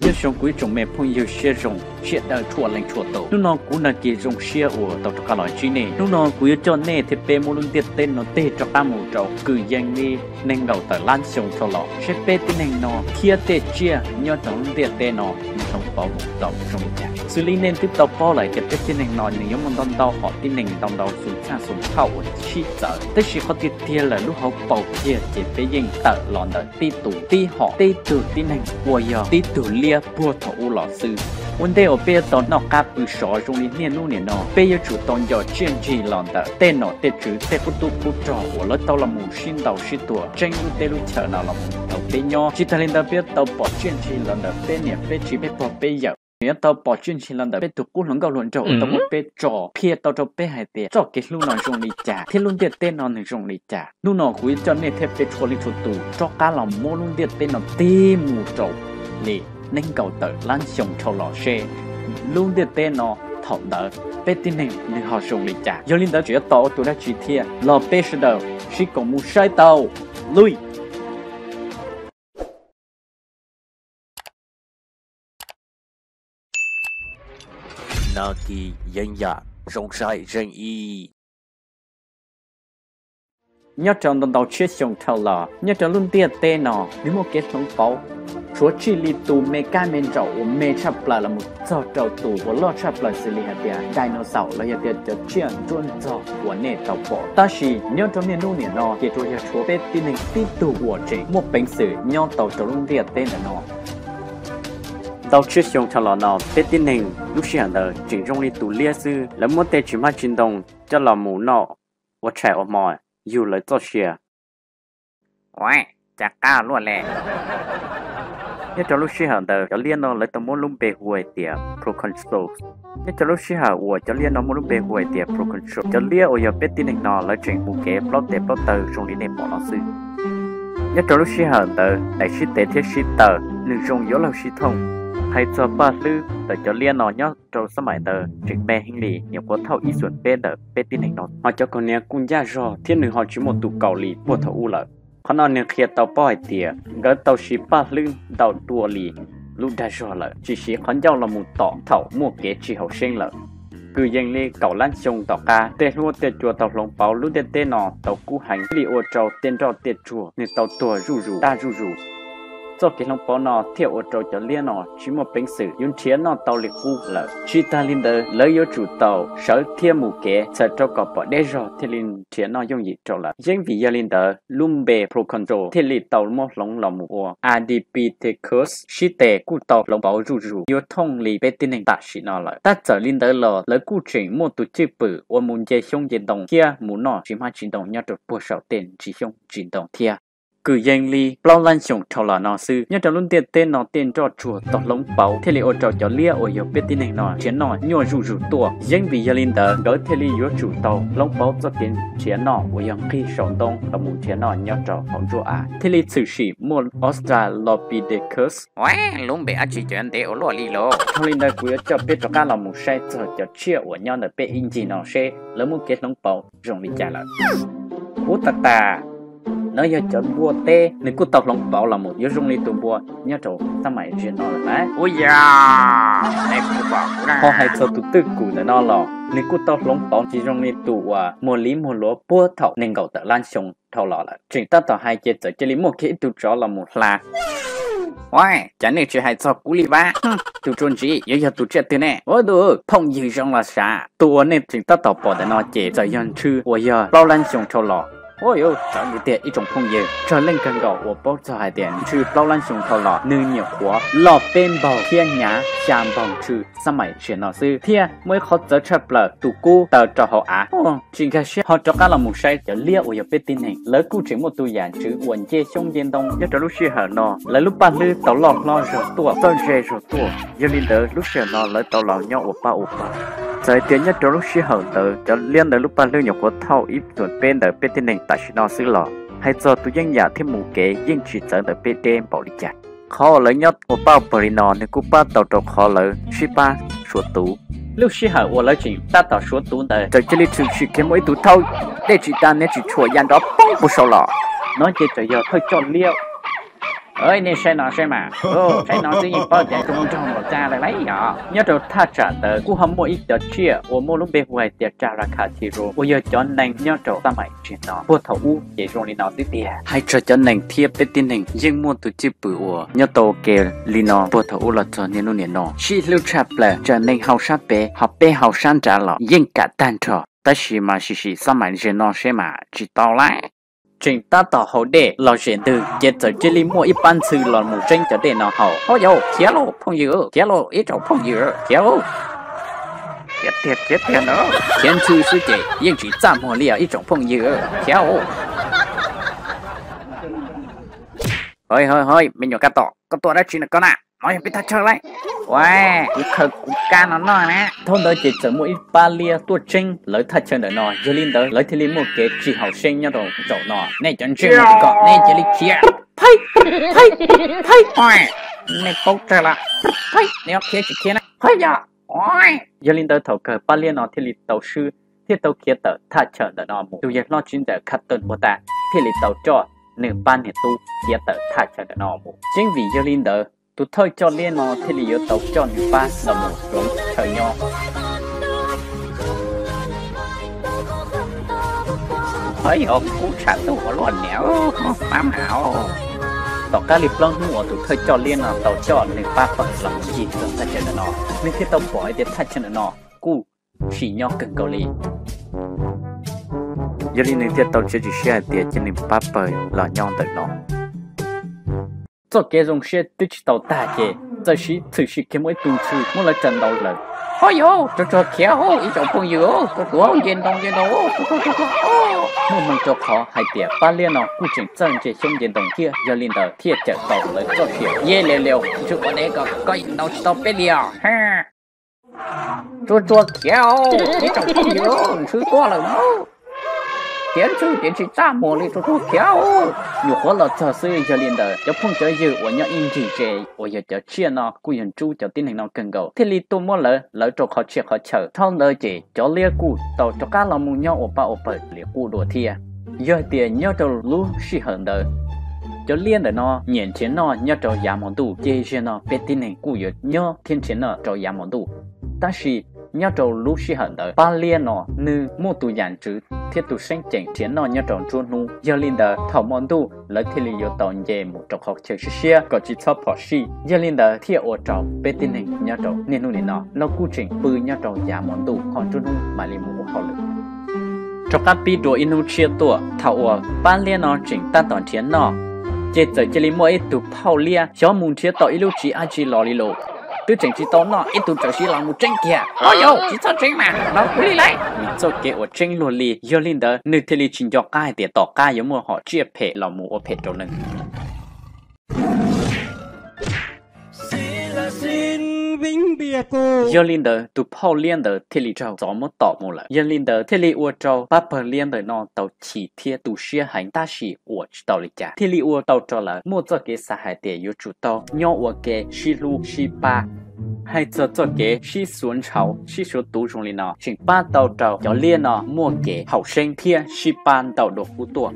Nyob zoo kuv ib tsoom me phooj ywg siab zoo sawv daws txhua leej txhua tus. Hnub no kuv Nag Kis zoo siab uas tau rov qab los ntsib nej. Hnub no kuv yuav coj nej thiab peb muab lub ntiaj teb no tig rov qab mus rau kwv yees li nees nkaum tawm lab xyoo dhau los, seb peb tib neeg no thiab tej tsiaj nyob rau lub ntiaj teb no nws hloov pauv tau zoo li cas. Xws li nej twb tau paub lawm tias peb tib neeg no nws yuav muaj ntau ntau hom tib neeg, ntau ntau xu txaj xu thauj uas sib txawv, tab sis qhov tiag tiag lawm lub hauv paus kiag ces peb yeej tawm los ntawm tib tus tib hom tib tug tib neeg uas yog tib tug liab puag thaum ub los xwb. Ua ntej uas peb yuav tau noj qab pw sov zoo li niaj hnub nim no, peb yuav tsum tau nco tsiaj ntsig los ntawm tej nom tej tswv, tej qub tub qub rog uas lawv tau los mus sib ntaus sib tua tseeb lub teb lub chaws no los mus tau peb nyob. Tsis tas li ntawd peb yuav tau pom tsiaj ntsig los ntawm peb niam peb txiv peb pog peb yawm, nws yuav tau pom tsiaj ntsig los ntawm peb tus qub hluas nkauj hluas nraug uas tau muab peb tso qhia tau rau peb hais tias txoj kev hlub no zoo li cas thiab lub ntiaj teb no nws zoo li cas. Hnub no kuv yuav coj nej thiab peb txhua leej txhua tus rov qab los muab lub ntiaj teb no tig mus rau li nees nkaum tawm lab xyoo dhau los seb lub ntiaj teb no thaum ntawd peb tib neeg nws ho zoo li cas. Yog li ntawd tseem yuav tos ua tus dab tsi thiab, los peb sawv daws sib koom mus saib tau. Lui! Nag Kis yeeb yam zoo saib zeej ib. Nyob rau ntau ntau txhiab xyoo dhau los, nyob rau lub ntiaj teb no nws muaj kev hloov pauv tshuav txij li tus me kab me ntsaum uas me tshaj plaws los mus txog rau tus uas loj tshaj plaws xws li hais tias dinosaur los yog tias cov tsiaj ntsuab ntxog uas nej tau pom. Tab sis nyob rau niaj hnub nim no ces tsuas yog tshuav peb tib neeg tib tug uas tseem muaj peev xwm nyob tau rau lub ntiaj teb ntawm no. Ntau txhiab xyoo dhau los no peb tib neeg lub sij hawm ntawd tseem zoo li tus liab xwb, lawv muab tej tsis hmab tsis ntoo coj los mus noj ua tshais ua hmo yug lawv txoj sia. Ua cas qab luaj le. Nyob rau lub sij hawm ntawd cov liab no lawv tau muab lub npe hu hais tias Proconsul. Nyob rau lub sij hawm uas cov liab no muaj lub npe hu hais tias Proconsul, cov liab uas yog peb tib neeg no lawv tseem mus kev plaub tes plaub taw zoo li nej pom no xwb. Nyob rau lub sij hawm ntawd daim sib tes thiab sib taw nws zoo yuav luag sib thooj. Hais txog paj hlwb ntawm cov liab no nyob rau xab maim ntawd tseem me heev li, nyuam qhuav thauj ib xuam peb ntawm peb tib neeg no. Ho cov kaus hniav kuj ncaj zog thiab nws ho tsis muaj tus kaus li puag thaum ub lawm. Qhov no nws qhia tau paub hais tias nkawd tau siv paj hlwb ntau dua li lub dag zog lawm, tsis siv qhov ncauj los mus tom thaum muaj kev tsis haum xeeb lawm. Kwv yees li kaum lab xyoo tom qab tej hlua tej cua tau hloov pauv lub ntiaj teb no tau kub heev li ua rau tej nroj tej tsuag nws tau tuag zuj zus tag zuj zus. Txoj kev hloov pauv no thiaj ua rau cov liab no tsis muaj peev xwm yuav nrhiav noj tau li qub lawm. Tsis tas li ntawd lawv yuav tsum tau sawv thiab mus kev txhawm rau kom pom deb zog thiaj li nrhiav noj yooj yim rau lawv. Yeeb vim yog li ntawd lub npe Proconsul thiaj li tau muab hloov los mus ua Ardipithecus. Sib tes kuj tau hloov pauv zuj zus yuav thooj li peb tib neeg tam sim no lawm. Tab txawm li ntawd los lawv kuj tseem muaj tus cwj pwm uas mus nce xyoob nce ntoo thiab mus noj tsis hmab tsis ntoo nyob rau puag saum tej ntsis xyoob ntsis ntoo thiab. Kwv yees li plaub lab xyoo dhau los no xwb, nyob rau lub ntiaj teb no tej nroj tsuag tau hloov pauv thiaj li ua rau cov liab uas yog peb tib neeg no nrhiav noj nyuaj zuj zus tuaj. Yeeb vim yog li ntawd nkawd thiaj li yuav tsum tau hloov pauv txoj kev nrhiav noj uas yog nqig saum ntoo los mus nrhiav noj nyob rau hauv nruab av, thiaj li tshwm sim muaj Australopithecus. Lub npe dab tsi cov ntev ua luaj li lauj. Dhau li ntawd kuv yuav coj peb rov qab los mus saib txog cov tsiaj uas nyob ntawm peb ib ncig no seb lawv muaj kev hloov pauv zoo li cas lawm. Ub tas tas, no yog cov npua teb, nws kuj tau hloov pauv los mus yuav zoo li tus npua nyob rau xab maim ziag no lawm na. Ub yam, ho hais txog tus twj kum ntawm no los nws kuj tau hloov pauv tsis zoo li tus uas muag liv muag luav puag thaum nees nkaum tawm lab xyoo dhau los lawm. Tseem tab tom hais ces txawm cia li muaj kiag ib tug tsov los mus hla. Ua cas nej tsis hais txog kuv li vab? Tus tsuas ntsim yuav yog tus tsiaj twg ne? Ua tus phooj ywg zoo los sav. Tus uas nej tseem tab tom pom ntawm no ces txawm yog ntxhw uas yog plaub lab xyoo dhau los. Ua yuav tsawv li tiag ib tsoom phooj ywg. Tsawg leej kawg nkaus uas paub txog hais tias ntxhw plaub lab xyoo dhau los nws nyuam qhuav loj peb npaug thiab hnyav xya npaug ntxhw xab maim ziag no xwb, thiab muaj ib qhov txawv tshaj plaws tus kub taw rau hauv av. Tsis nkag siab ho rov qab los mus saib cov liab uas yog peb tib neeg, lawv kuj tseem muaj tus yam ntxwv uas nce xyoob nce ntoo. Nyob rau lub sij hawm no lawv lub paj hlwb tau loj hlob zog tuaj, txawj ntse zog tuaj. Yog li ntawd lub sij hawm no lawv tau los nyob ua pab ua pawg. Txawm hais tias nyob rau lub sij hawm ntawd cov liab ntawd lub paj hlwb nyuam qhuav thauj ib xuam peb ntawm peb tib neeg tam sim no xwb los hais txog tus yeeb yam thiab mus kev yeej tsis txawv ntawm peb deb npaum li cas. Qhov uas lawv nyob ua pab ua pawg li no nws kuj pab tau rau qhov lawv sib pab suav tuv. Lub sij hawm uas lawv tseem tab tom suav tuv ntawd txawm cia li tshwm sim kiag muaj ib tug thauj dej tsis tas niag tsis tshuam ya nrov poob puag saud los. No ces txawm yog thawj coj liab Nej saib no saib mas, saib no xwb yeej paub tias zoo nraug npaum cas lawm lauj. Nyob rau thaj tsam ntawd kuj ho muaj ib cov tsiaj uas muaj lub npe hu hais tias Caracachiru uas yog cov neeg nyob rau xab maim ntawm no puag thaum ub ces zoo li no xwb tiag. Hais txog cov neeg thiab peb tib neeg yeej muaj tus cwj pwm uas nyob tau ua ke li no puag thaum ub los txog niaj hnub niam no. Sib hlub tshaj plaws, txawm neeg hauv sab pem ho peb hauv sab nrad los yeej kam tag nrho. Tab sis mas sim sim xab maim ntawm no seb mas tsis tau lawm. Tseem tab tom haus dej los zem ntws ces txawm cia li muaj ib pab ntxhw los mus tseeb cov dej no haus. Au yau, khiav lauj phooj ywg, khiav lauj ib tsoom phooj ywg, khiav lauj. Khiav tiag khiav tiag na. Khiav ntxhw xwb ces yeej tsis txaj muag li os ib tsoom phooj ywg, khiav lauj. Hos hos hos, me nyuam kab tom, koj tua dab tsi no koj na? No yog peb thaj chaw lauj. Ua, kuv khaws kuv kab no noj na. Thaum ntawd ces txawm muaj ib pab liab tuaj tseeb lawv thaj chaw ntawm no, yog li ntawd lawv thiaj li muaj kev tsis haum xeeb nyob rau zaum no. Nej cov ntsej muag kom nej cia li khiav. Phaib, phaib, phaib. Nej paub tsawg lawm? Phaib, nej yuav khiav tsis khiav na? Phaib yog. Yog li ntawd thaum kawg pab liab no thiaj li tau swb thiab tau khiav tawm thaj chaw ntawm no mus. Tus yawg hlob txiv ntxawm Kha Tawj Npua Tag thiaj li tau coj nws pab niam tub khiav tawm thaj chaw ntawm no mus. Tseeb vim yog li ntawd tus thawj coj liab no thiaj li yuav tau coj nws pab los mus hloov chaw nyob. Ov, kub tshaj tuj ua luaj niam, pab mas. Tom qab li plaub hnub uas tus thawj coj liab no tau coj nws pab pawg los mus ncig txog thaj chaw ntawm no, nws thiaj tau pom hais tias thaj chaw ntawm no kuj sim nyob kawg nkaus li. Yog li nws thiaj tau txiav txim siab hais tias cia nws pab pawg los nyob ntawm no. Txoj kev zoo siab twb tsis tau tag ces txawm siv txhwm sim kiag muaj ib tug ntxhw muab lawv tsa ntaus lawm. Ov yau, tsuag tsuag khiav ib tsoom phooj ywg, tuaj tuaj nce ntoo nce ntoo, muaj hmoo rau qhov hais tias pab liab no kuj tseem txawj nce xyoob nce ntoo thiab, yog li ntawd thiaj cawm tau lawv txoj sia. Ye le le, ntxhw ua dev ko, koj yeej ntaus tsis tau peb li os. Tsuag tsuag khiav, ib tsoom phooj ywg, ntxhw tuaj lawm na. Khiav ntxhw ces tsis txaj muag li, tsuag tsuag khiav. Nyuam qhuav los txog xwb, yog li ntawd cov phooj cov ywg uas nyob ib ncig tsev uas yog cov tsiaj no kuj yog ntsub cov tib neeg no kawg nkaus, thiaj li tuaj muab lawv lawv rau qhov txhia qhov chaw. Thaum ntawd ces cov liab kuj tau rov qab los mus nyob ua pab ua pawg li qub dua thiab. Yog hais tias nyob rau lub sij hawm ntawd, cov liab ntawm no nyiam nrhiav noj nyob rau yav hmo ntuj, ces zaum no peb tib neeg kuj yuav nyob thiab nrhiav noj rau yav hmo ntuj. Tab sis nyob rau lub sij hawm ntawd pab liab no nws muaj tus yam ntxwv thiab tus seeb ceem nrhiav noj nyob rau nruab hnub. Yog li ntawd thaum hmo ntuj lawv thiaj li yuav tau nce mus rau qhov chaw siab siab kom tsis txhob phom sij. Yog li ntawd thiaj ua rau peb tib neeg nyob rau niaj hnub nim no los kuj tseem pw nyob rau yav hmo ntuj ho nruab hnub mam li mus ua hauj lwm. Rov qab pib dua ib hnub tshiab tuaj, thaum uas pab liab no tseem tab tom nrhiav noj, ces txawm cia li muaj ib tug phauj liab xyov mus nrhiav tau ib lub tsis ab tsi los li lauj. Twb tseem tsis tau noj ib tug txawm siv los mus tseeb kiag. Ov yau, tsis txhob tseeb mas, los kuv li lauj. Nws txoj kev uas tseeb luag li, yog li ntawd nws thiaj li tsis nco qab hais tias tom qab yuav muaj hom tsiaj phem los mus ua phem rau nws. Yog li ntawd tus phauj liab ntawd thiaj li raug txov muab tom mus lawm. Yog li ntawd thiaj li ua rau pab pawg liab ntawm no tau chim thiab tu siab heev tab sis ua tsis tau li cas, thiaj li ua tau rau lawv muaj txoj kev xav hais tias yuav tsum tau nyob ua ke sib hlub sib pab. Hais txog txoj kev sib xuav ntshaus sib xuav tuv zoo li no tseem pab tau rau cov liab no muaj kev haum xeeb thiab sib pab ntau dua qub tuaj.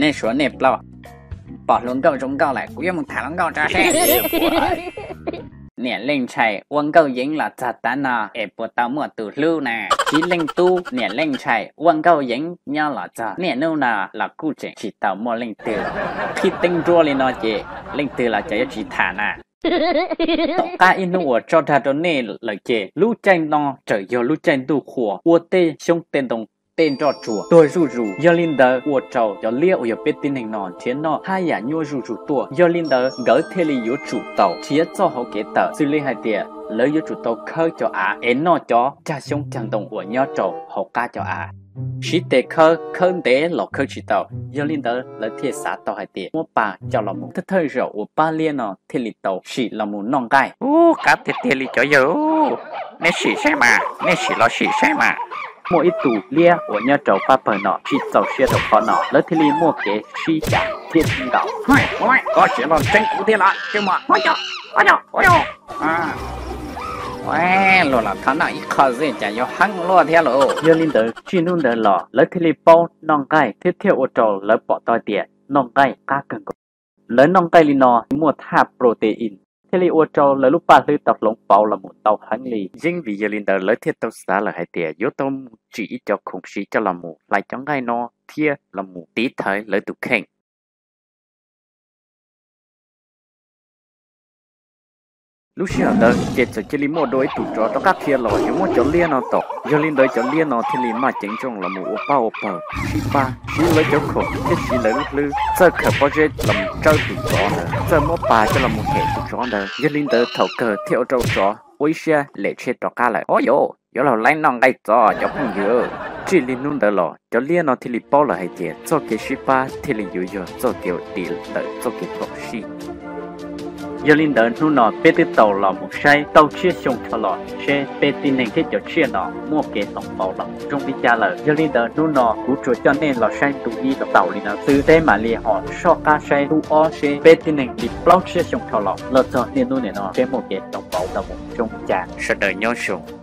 Nej suav nej plaub, pom hluas nkauj zoo nkauj lawm, kuv yuav mus tham hluas nkauj tso seb. Niam leej ntshai ua nkauj yeev los txog tav no es puas tau muaj tus hlub na? Txiv leej tub, niam leej ntshai ua nkauj yeev nyob los txog niaj hnub no los kuj tseem tsis tau muaj leej twg. Qhib teeb nruab li no ces leej twg los cas yuav tsis tham na. Tom qab ib hnub uas tso dag rau nej lawm ces lub caij no txawm yog lub caij ntuj qhua ua tej xyoob tej ntoo tej nroj tsuag tuag zuj zus. Yog li ntawd ua rau cov liab uas yog peb tib neeg no nrhiav noj haj yam nyuaj zuj zus tuaj. Yog li ntawd nkawd thiaj li yuav tsum tau nrhiav txoj hauv kev tawm, xws li hais tias lawv yuav tsum tau khawb cov av es noj cov cag xyoob cag ntoo uas nyob rau hauv qab cov av. Siv tes khawb, khawb ntev los khawb tsis tau, yog li ntawd lawv thiaj xav tau hais tias muab pa coj los mus. Thawj thawj zaum uas pab liab no thiaj li tau sim los mus noj nqaij. Ub, qab tiag tiag li cov yawg, nej sim saib mas, nej sim los sim saib mas. Muaj ib tug liab uas nyob rau pab pawg no tsis txaus siab rau qhov no, lawv thiaj li muaj kev sib cav thiab sib ntaus. Koj tseem los tseeb kuv thiab los? Luag los thov noj ib qho xwb cas yuav heev luaj thiab lauj. Yog li ntawd txij hnub ntawd los lawv thiaj li paub noj nqaij thiab thiaj ua rau lawv pom tau tias noj nqaij qab kawg nkaus. Lawv noj nqaij li no muaj thaj protein thiaj li ua rau lawv lub paj hlwb tau hloov pauv los mus ntau heev li. Yeej vim yog li ntawd lawv thiaj tau xav lawm hais tias yuav tau mus tsim ib co khoom siv coj los mus hlais cov nqaij no thiab los mus tiv thaiv lawv tus kheej. Lub sij hawm ntawd ces txawm cia li muaj dua ib tug tsov rov qab qhia los yuav muab cov liab no tom. Yog li ntawd cov liab no thiaj li maj ceev nrooj los mus ua pab ua pawg sib pab siv lawv cov khoom thiab siv lawv lub hlwb txawj khaws pob zeb los mus tsawb tus tsov ntawd, txawj muab pas coj los mus hem tus tsov ntawd. Yog li ntawd thaum kawg thiaj ua rau tsov ua ib siab lem tsheb rov qab lawm. Au yau, yuav los laib noj nqaij txov cov phooj ywg. Txij li hnub ntawd los cov liab no thiaj li paub lawm hais tias txoj kev sib pab thiaj li yuav yog txoj kev uas dim ntawm txoj kev phom sij. Yog li ntawd hnub no peb twb tau los mus saib tau tshiab xyoo dhau los seb peb tib neeg thiab cov tsiaj no muaj kev hloov pauv los mus zoo li cas lawm. Yog li ntawd hnub no kuv tsuas coj nej los saib ntu ib los tau li no xwb, peb mam li ho soj qab saib ntu ob seb peb tib neeg li plaub tshiab xyoo dhau los los txog niaj hnub nim no peb muaj kev hloov pauv los mus zoo li cas. Sawv daws nyob zoo.